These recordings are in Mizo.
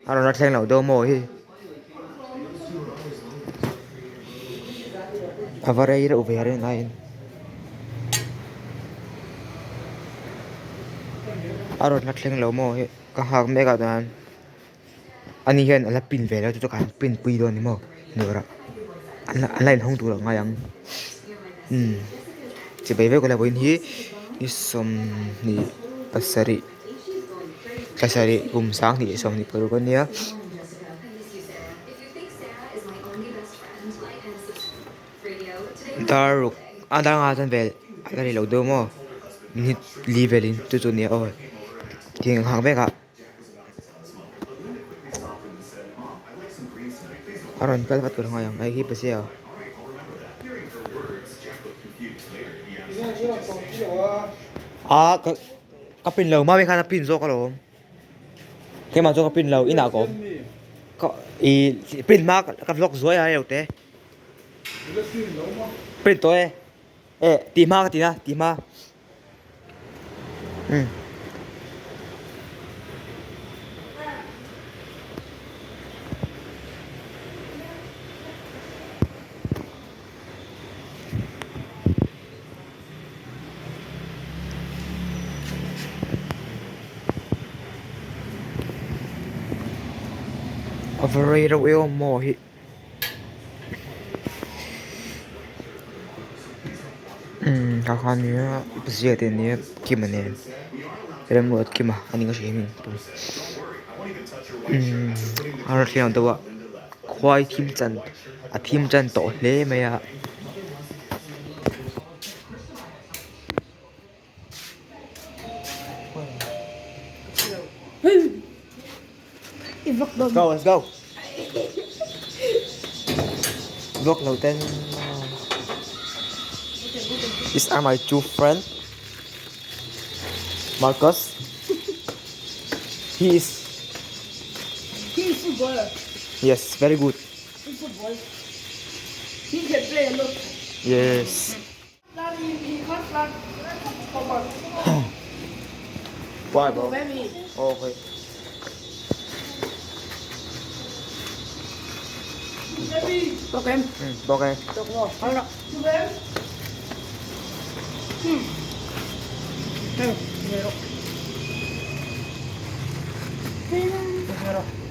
A rawn la thleng loh deuh maw hi. A va rei reuh ve a rin aiin. A rawn la thleng lo maw hi ka nghak mek ah chuan ani hian a la pin ve lo chu chu ka han pin pui dawn ni maw dawrah an la an la inhawng tur a ngai ang umm chibai vek ula vawiin hi ni 27. Thla sarih kum 2026 a nia. Dar ruk a dar nga chuan vel a la ri lo deuh maw minute li velin chu chu nia aw tiang ang vek ah a rawn kal vat tur a ngai ang hei hi pasea. Ka pin lo mami khan a pin zawk alawm keimah chu ka pin lo inah ka awm ka ih pin hma ka vlog zuai a reute print tawh e eh tih hma ka ti na tih hma umm. A va rei reuh em maw hi umm tah khan nia zia te nia kima nen remruat kima a ni ka hria hming pawh umm a rawn thliang deuh a khuai thim chan a thim chan tawh hle mai a. Let's go, let's go. Vlog đầu tiên. These are my two friends. Marcus. He is He is footballer. Yes, very good. He football. He can play a lot. Yes. Why bro? Okay. Tóc em. Ừ, ok. Tóc ngò.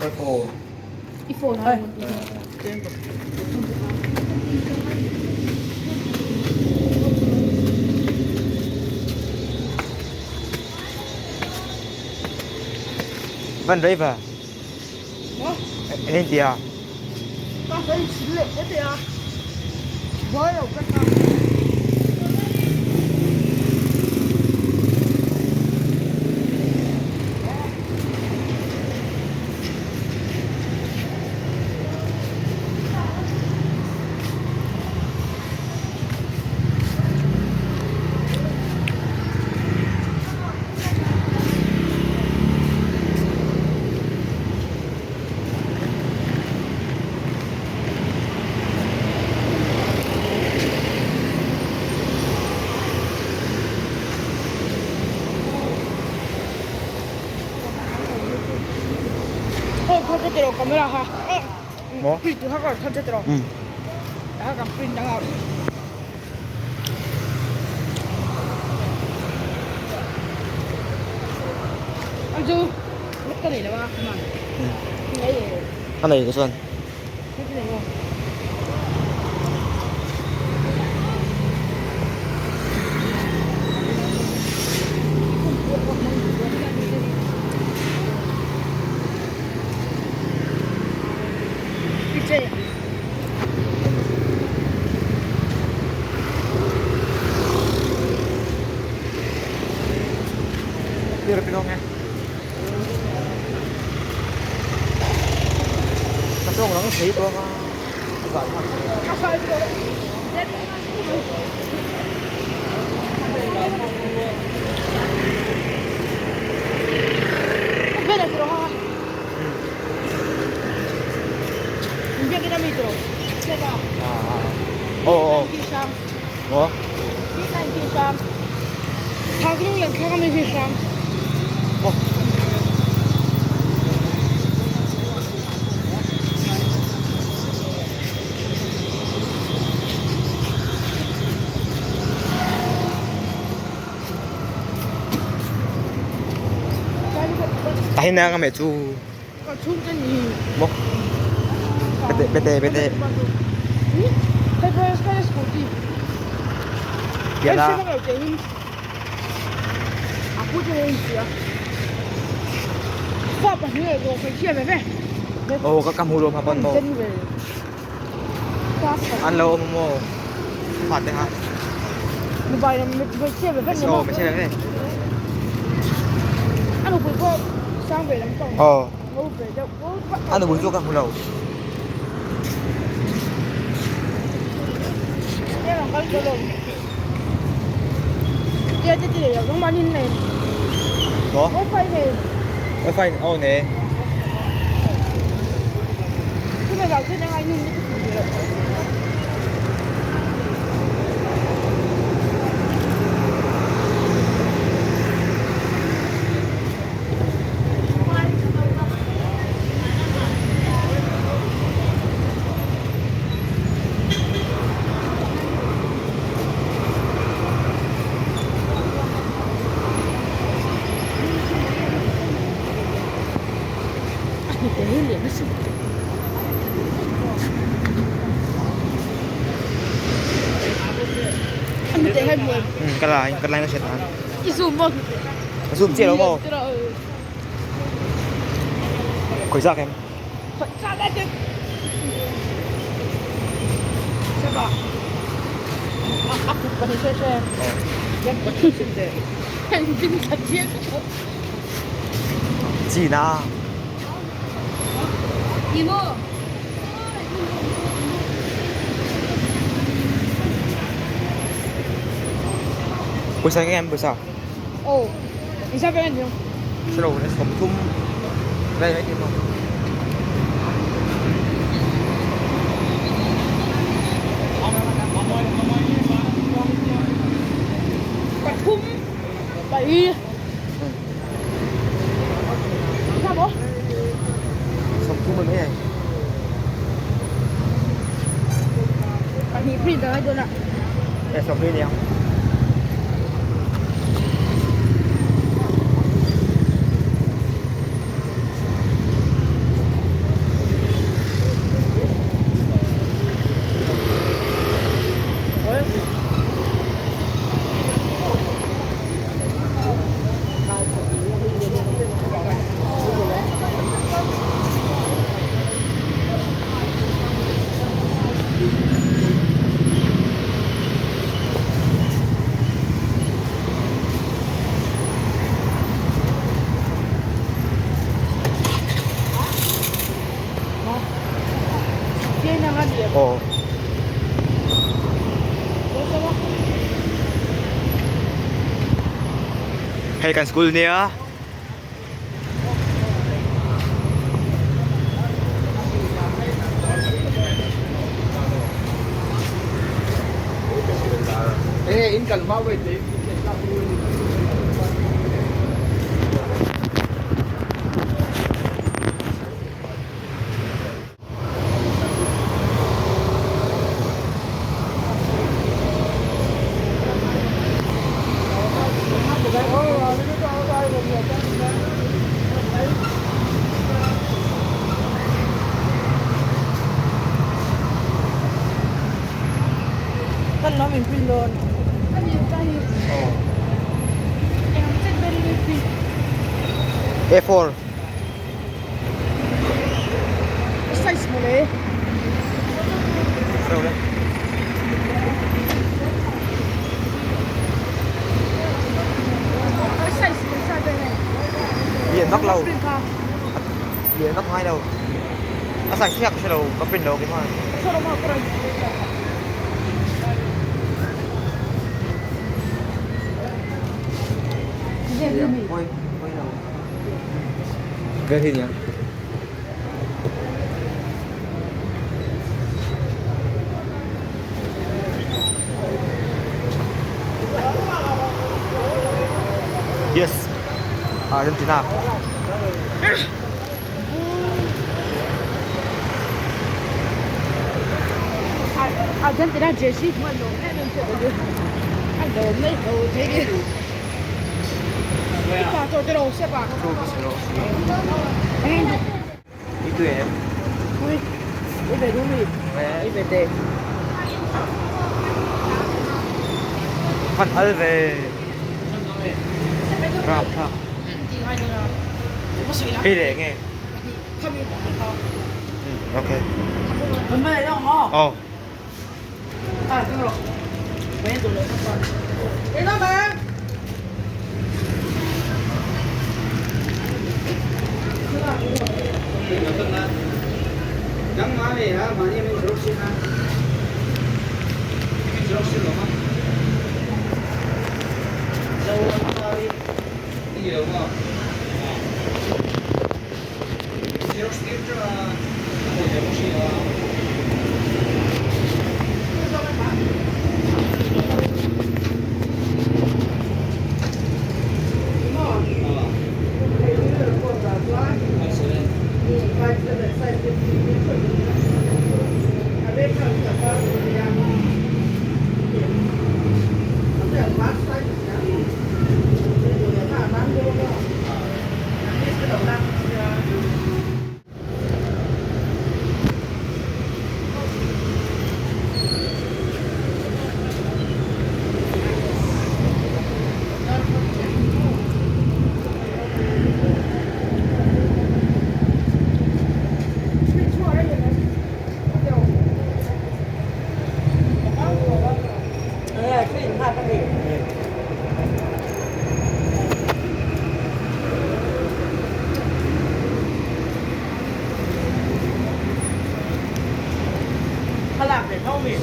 iPhone. iPhone hai. Van rei ve. Eng tia? Maw? Um. A nei ka chuan. Ka tawng rang thei tawng a Maw? Tah hian anga meh chu. Ka chhungte ni. Maw. Bete bete bete. Hei pawh hi scooty. Pian a. A pu te in sia. Fa pahnih leh dawh hmeichhia ve ve. Aw ka ka hmu lo hma pawn maw. An lo awm maw. Fa te kha. Mipa in hmeichhia ve ve ni maw. Aw hmeichhia ve ve. A nupui pawh sang ve lam pang. Aw. Ngo ve deuh. A nupui chu ka hmu lo. Maw? Wifi aw ne. Ka lai ka lai na hriat nan. Ka zoom chiah lo maw? Khawi zak em? China. Pawisa nge em pawisa? Aw, i sa vel aniang. Hre lo, 30 vel mai thei maw? Pathum pahnih. Sa maw? 30 mai mai ai. Pahnih print a ngai dawn a. E 20 aniang. Aw. Hei kan school nia. A4 Size mawle. Size Lian vak lo. Lian vak ngai lo. A size hi a ka hre lo ka print lo keimah. Ôi, ôi đâu. Cái gì nhỉ? Yes. Argentina. Argentina jersey Khan al ve rapthlak hei leh nge okay oh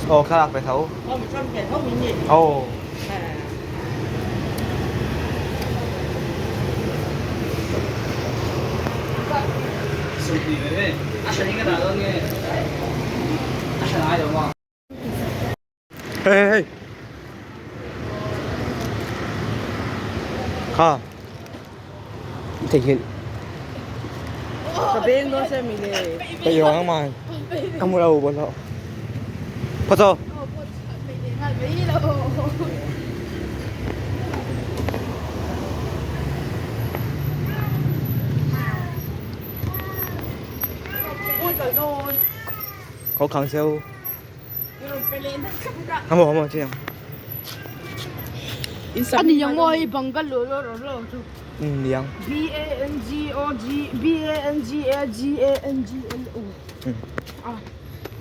Aw thlalak ve tho. Aw. Hei hei hei. Kha. Theihnghilh. Ka beng dawn se mi le. Ka i ang mai. Ka mu lo bawlh lo. Phawt chaw. Có kháng siêu. Hamo hamo chiang. Ani yang maw hi Bangalore ro ro chu. Um niang. B A N G O G B A N G A G A N G L O. Ah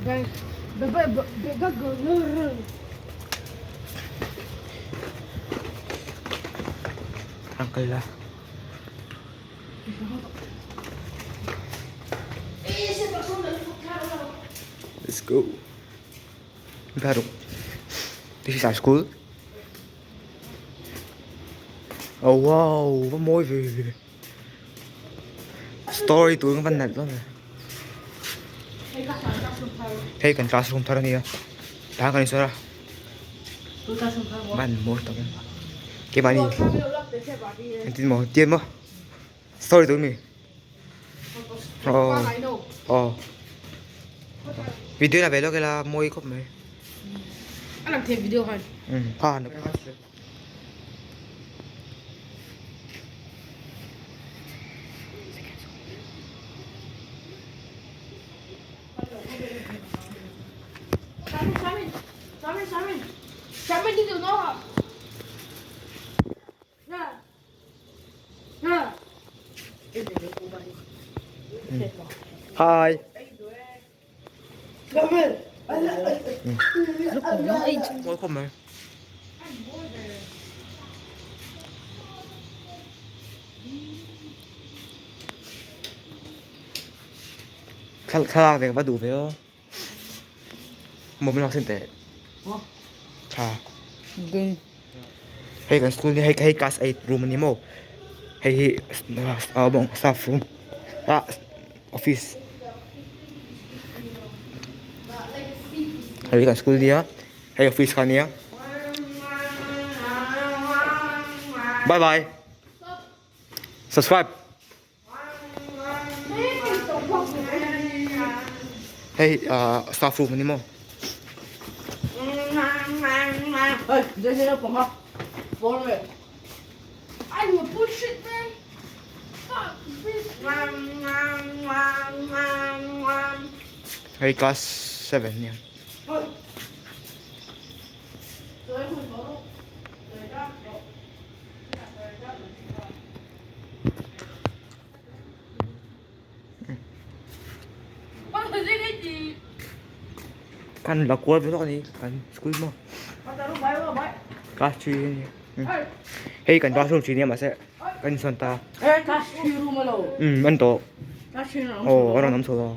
B B B B B G G L R. Uncle la. Let's go. Baru. This is our school. Oh wow, va mawi ve ve. Story tur kan van nalh dawn ve. Hei kan classroom thar a nia. Tah kan insawn a. Van mawi tak em. Keimahni engtin maw tian maw story tur mi. Aw aw video la ve lawk ila mawi khawp mai. A lang thei video khan. Um kha han. Hi. Mawi khawp mai. Thlalak ve ka va duh ve aw. Maw min lak sin teh. Tha. Hei kan school hi hei hei class 8 room a ni maw. Hei hi staff room ah office. Hei kan school nia hei office kha nia. Bye bye. Subscribe. Hei ah staff room a ni maw. Hei class 7 nia. Kan la kual ve lawk a ni kan school maw class 3 a ni hei kan classroom thin nia mahse kan insawn ta an tawh aw a rawn awm chho a.